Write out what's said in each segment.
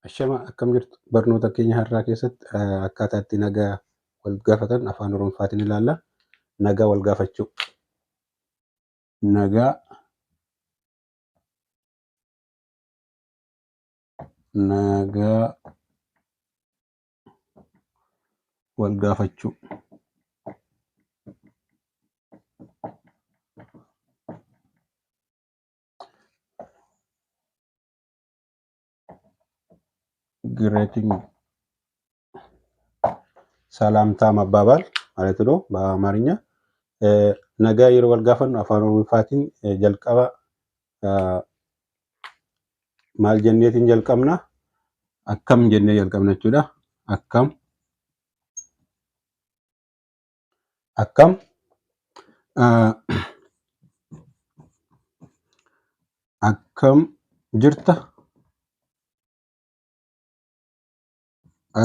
Ashama akkam jirtu? Barnoota keenya har'aa keessatti akkaataa itti nagaa wal gaafatan afaan Oromootiin ilaalla. Nagaa wal gaafachuu. Nagaa nagaa wal gaafachuu. Greeting ሰላምታ መባባል ማለት ነው በአማርኛ። Nagaa yeroo wal gaafannu afaan Oromootiin jalqaba maal jenneetiin jalqabna? Akkam jennee jalqabna jechuudha. Akkam akkam akkam jirta,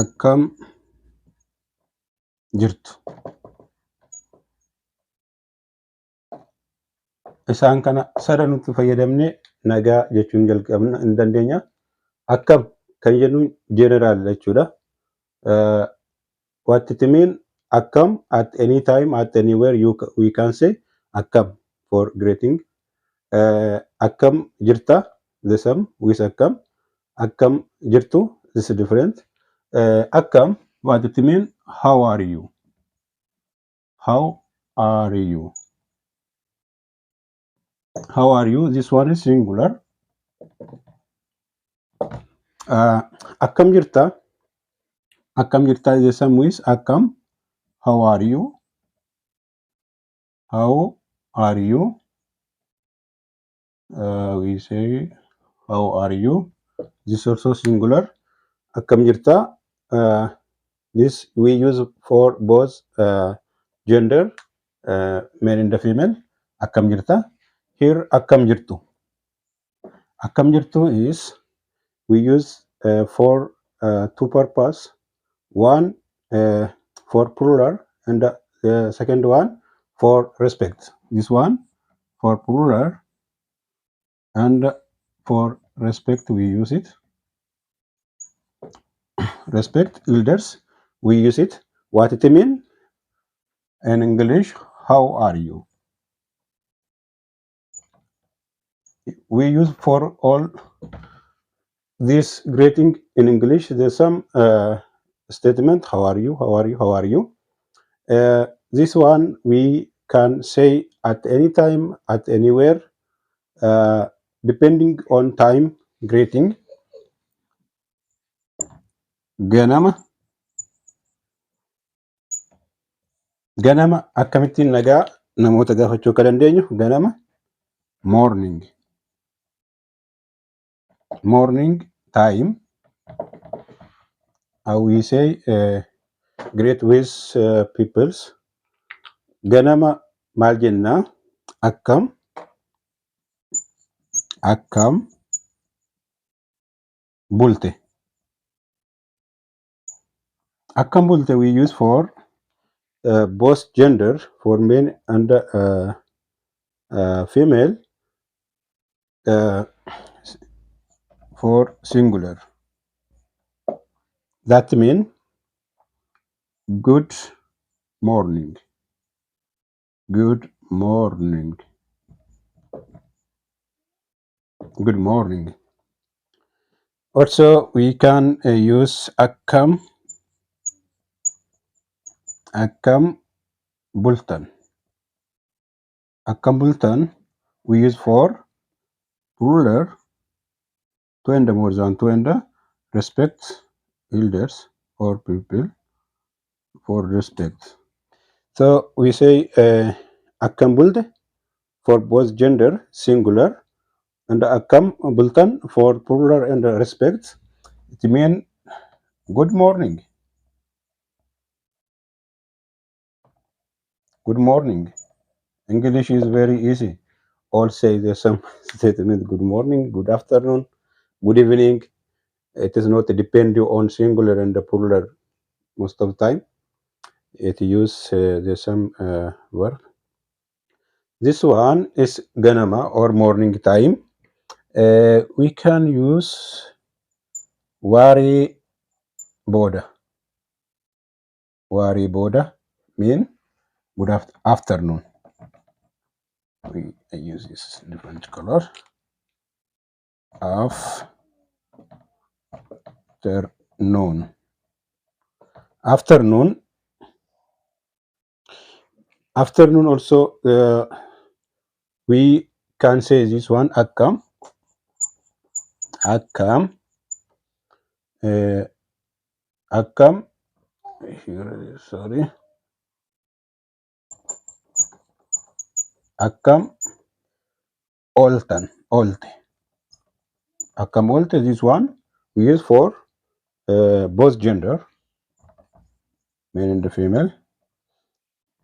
akkam jirtu. Isaan kana sadanutti fayyadamnee nagaa jechuun jalqabna hin dandeenya. Akkam kan jennu general jechuudha. What it mean akkam at any time, at anywhere you we can say akkam for greeting. Akkam jirta, the same with akkam. Akkam jirtu, this is different. Akkam, what it mean, how are you? How are you? How are you? This one is singular. Akkam jirta? Akkam jirta is the same with akkam. How are you? How are you? We say how are you? This also singular. Akkam jirta? This we use for both gender, male and the female. Akkam jirta? Here akkam jirtu. Akkam jirtu is we use for two purpose. One for plural and the second one for respect. This one for plural and for respect we use it. Respect elders, we use it. What it mean in English? How are you? We use for all this greeting in English. There's some statement. How are you? How are you? How are you? This one we can say at any time, at anywhere, depending on time greeting. Ganama ganama akkamittiin nagaa namoota gaafachuu akka dandeenyu, ganama, morning, morning time, how we say greet with peoples. Ganama maal jennaa? Akkam akkam bulte? Akkam bulte we use for both gender, for men and female, for singular. That mean good morning, good morning, good morning. Also we can use akkam akkam bultan. Akkam bultan we use for plural, two and more than two, and respect elders or people, for respect. So we say akkam bulte for both gender, singular, and akkam bultan for plural and respect. It mean good morning. Good morning. English is very easy. All say the same statement: good morning, good afternoon, good evening. It is not depend on singular and the plural most of the time. It use the same verb. This one is ganama or morning time. We can use Waaree booda. Waaree booda mean good afternoon. We use this different color. Afternoon. Afternoon. Afternoon also we can say this one akkam. Akkam. Akkam. Here, sorry. Akkam ooltan, oolte. Akkam oolte, this one we use for both gender, male and the female.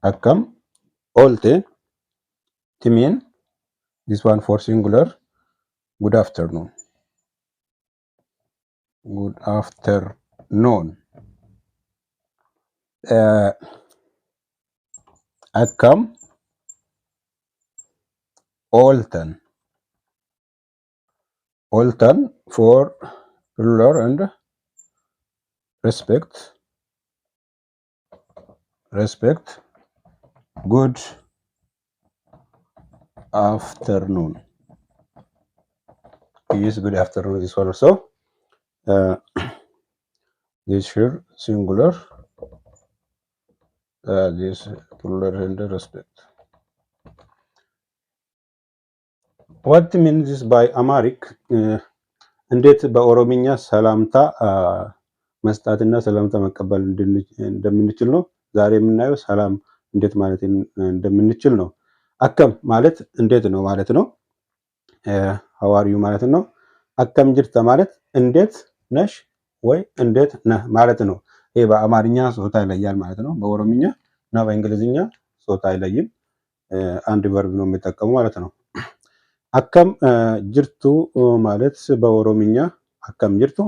Akkam oolte to mean this one for singular, good afternoon. Good afternoon. Akkam ooltan. Ooltan for plural and respect. Respect. Good afternoon. We use good afternoon this one also. This here singular. This plural and respect. What means this by Amharic? እንዴት በኦሮምኛ ሰላምታ መስጣትና ሰላምታ መቀበል እንደምንችል ነው ዛሬ የምናየው። ሰላም እንዴት ማለት እንደምንችል ነው። Akkam ማለት እንዴት ነው ማለት ነው። How are you ማለት ነው። Akkam jirta ማለት እንዴት ነሽ ወይ እንዴት ነህ ማለት ነው። ይሄ በአማርኛ ጾታ ይለያል ማለት ነው። በኦሮምኛ እና በእንግሊዝኛ ጾታ አይለይም። አንድ verb ነው የሚጠቀሙ ማለት ነው። Akkam jirtu ማለት በኦሮምኛ akkam jirtu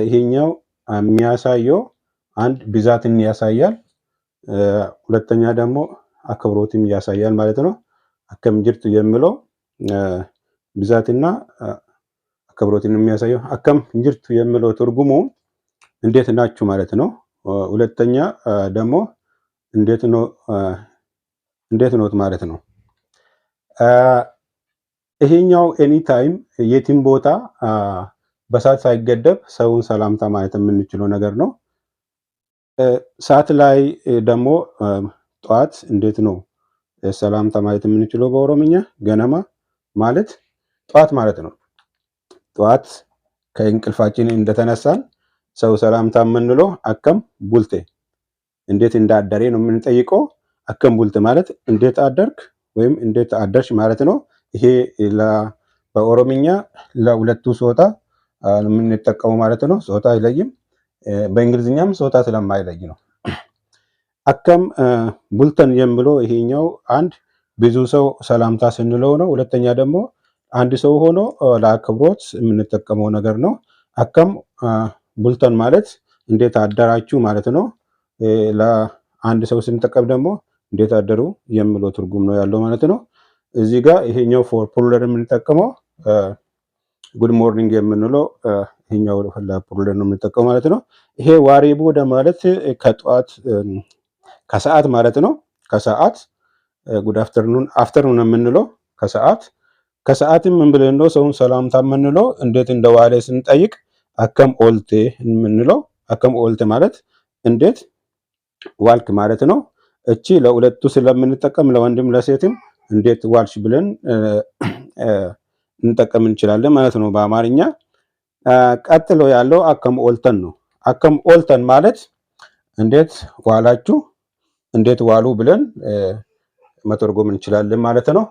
ይሄኛው የሚያሳየው አንድ ብዛትን ያሳያል። ሁለተኛ ደግሞ አክብሮትን ያሳያል ማለት ነው። Akkam jirtu የሚለው ብዛትና አክብሮትን የሚያሳየው። Akkam jirtu የሚለው ትርጉሙ እንዴት ናችሁ ማለት ነው። ሁለተኛ ደግሞ እንዴት ነው እንዴት ኖት ማለት ነው። ይሄኛው anytime የትም ቦታ በሰዓት ሳይገደብ ሰውን ሰላምታ ማለት የምንችለው ነገር ነው። ሰዓት ላይ ደግሞ ጠዋት እንዴት ነው ሰላምታ ማለት የምንችለው በኦሮምኛ? Ganama ማለት ጠዋት ማለት ነው። ጠዋት ከእንቅልፋችን እንደተነሳን ሰው ሰላምታ የምንለው akkam bulte፣ እንዴት እንዳደረ ነው የምንጠይቀው። Akkam bulte ማለት እንዴት አደርክ ወይም እንዴት አደርሽ ማለት ነው። ይሄ በኦሮምኛ ለሁለቱ ጾታ የምንጠቀመው ማለት ነው። ጾታ አይለይም። በእንግሊዝኛም ጾታ ስለማይለይ ነው። Akkam bultan የሚለው ይሄኛው አንድ ብዙ ሰው ሰላምታ ስንለው ነው። ሁለተኛ ደግሞ አንድ ሰው ሆኖ ለአክብሮት የምንጠቀመው ነገር ነው። Akkam bultan ማለት እንዴት አደራችሁ ማለት ነው። ለአንድ ሰው ስንጠቀም ደግሞ እንዴት አደሩ የሚለው ትርጉም ነው ያለው ማለት ነው። እዚህ ጋር ይሄኛው for plural የምንጠቀመው good morning የምንለው ይሄኛው ለ plural ነው የምንጠቀመው ማለት ነው። ይሄ waaree booda ማለት ከጠዋት ከሰዓት ማለት ነው። ከሰዓት good afternoon፣ afternoon የምንለው ከሰዓት። ከሰዓትም ምን ብለን ነው ሰውን ሰላምታ የምንለው? እንዴት እንደዋለ ስንጠይቅ akkam oolte የምንለው። Akkam oolte ማለት እንዴት ዋልክ ማለት ነው። እቺ ለሁለቱ ስለምንጠቀም ለወንድም ለሴትም እንዴት ዋልሽ ብለን እንጠቀም እንችላለን ማለት ነው በአማርኛ። ቀጥሎ ያለው akkam ooltan ነው። Akkam ooltan ማለት እንዴት ዋላችሁ፣ እንዴት ዋሉ ብለን መተርጎም እንችላለን ማለት ነው።